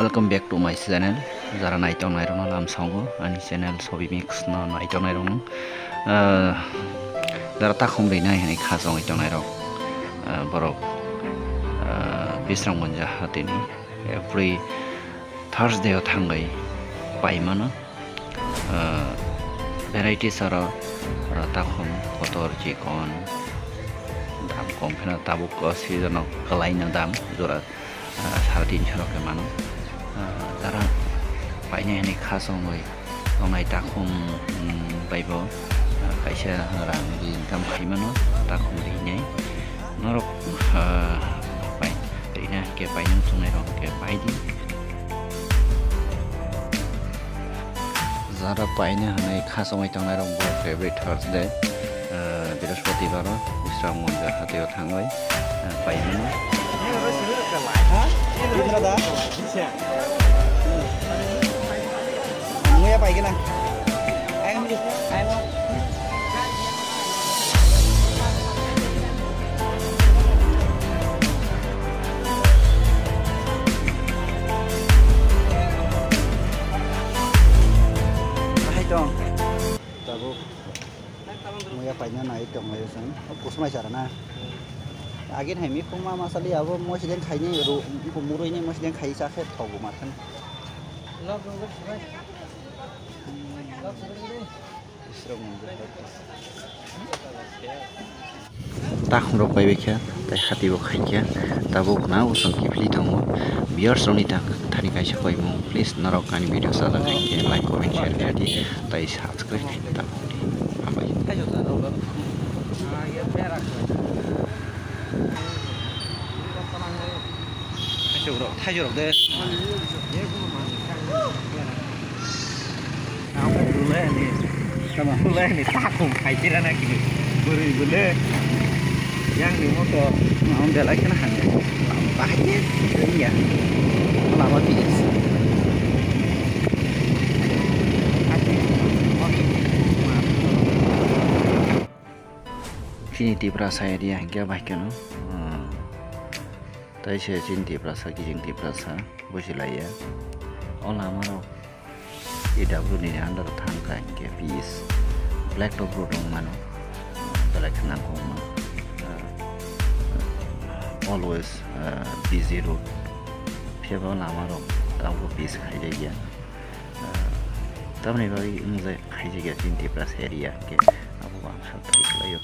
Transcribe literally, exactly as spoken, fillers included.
Welcome back to my channel. Jara naitok nairokno lamsongo ani channel Sobi Mix no naitok nairokno, ah, jara takhum rinai hinwi khachongwi tongnairok, ah, borok, ah, Bisramganj hatini every Thursday o thangwi paimano. Ah, varieties oro, oro takhum, kotor, chikon, dam kom pheno tabuk o season o kwlaino dam jora, ah, sare tinsho rok khe mano. Ah, jara painai hinwi khachongwi tongnai takhum, mm, bai bo, ah, kaisa rang ri income khaimano takhum rinai. Norok, ah, pai rina khe painang chongnai rok khe paidi. Jara paina hinwi khachongwi tongnairok bo every Thursday, ah, Brihaspatibaro Bisramganj hatio thangwi, ah, paimano. Muya paigena. Bahai tong. Tabuk muya paina nai tong lai song. O kusmai sara na. Agin hai mi phung ma masali abo mosideng khaini ru, ko murui ni mosideng khai sa khe thogu mathan. Takhum rok pai bai khe, tai hati bo khai khe, tabuk na usung kiphilwi tongo. Viewers rok ni thani kaisa koimung, please norok ani video sajak hai khe like, comment, share khe di, tai subscribe khe di, tabuk di. Hambai. Thaijok rok, thaijok rok de. Ang ko dulai ni. Tama dulai ni takum khai tira na kini. Bwrwi bwle. Yang ni moto. Ang belai khna han. Bahai ya. Lama ti. Chini Tiprasa area hingke bai keno, ah, tai se chini Tiprasa, kijing Tiprasa, bujilaiya. O lama rok E W ni under thang ka hingke P S, black top road wng mano, belai khna kong ma, ah, always, ah, busy road, phiya ba lama rok tabuk P S khai jai ya. Ah, tamni bagwi wng jai khai jai ya chini Tiprasa area hingke abo ang sa thai khlai o.